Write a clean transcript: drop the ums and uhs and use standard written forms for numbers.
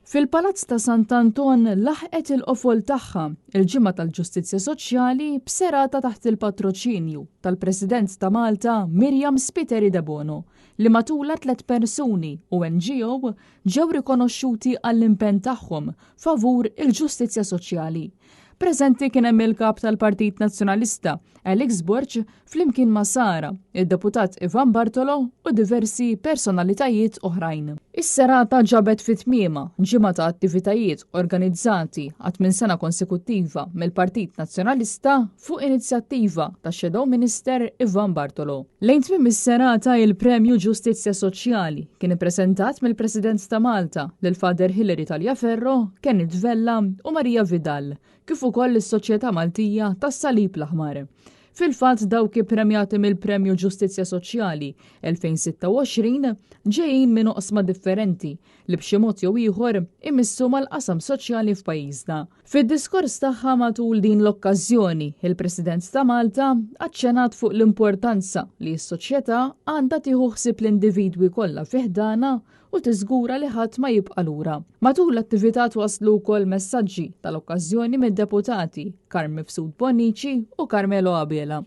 Fil-Palazz ta' Sant'Anton laħqet il-qofol tagħha il-Ġimgħa tal-Ġustizzja Soċjali b'serata taħt il-patroċinju tal-President ta' Malta Myriam Spiteri Debono li matulha tlett persuni u NGO ġew rikonoxxuti għall-impenn tagħhom favur il-ġustizzja soċjali. Preżenti kien hemm il-Kap tal-Partit Nazzjonalista, Alex Borg, flimkien ma' Sara, id-Deputat Ivan Bartolo u diversi personalitajiet oħrajn. Is-serata ġabet fi tmiemha ġimgħa ta' attivitajiet organizzati għat-tmien sena konsekuttiva mill-Partit Nazzjonalista fuq inizjattiva tax-Shadow Minister Ivan Bartolo. Lejn tmiem is-serata il-Premju Ġustizzja Soċjali kien ippreżentat mill-President ta' Malta lil Father Hilary Taliaferro, Kenneth Vella u Maria Vidal, kif ukoll lis-Soċjetà Maltija tas-Salib l-Aħmar. Fil-fatt dawk ippremjati mill-Premju Ġustizzja Soċjali 2026 ġejjin minn oqsma differenti li b'xi mod jew ieħor imissu mal-qasam soċjali f'pajjiżna. Fid-diskors tagħha matul din l-okkażjoni, il-President ta' Malta aċċenat fuq l-importanza li s-soċjetà għandha tieħu ħsieb l-individwi kollha fi ħdanha u tiżgura li ħadd ma jibqa' lura. Matul l-attività twasslu wkoll messaġġi tal-okkażjoni mid-deputati Carm Mifsud Bonnici u Carmelo Abela.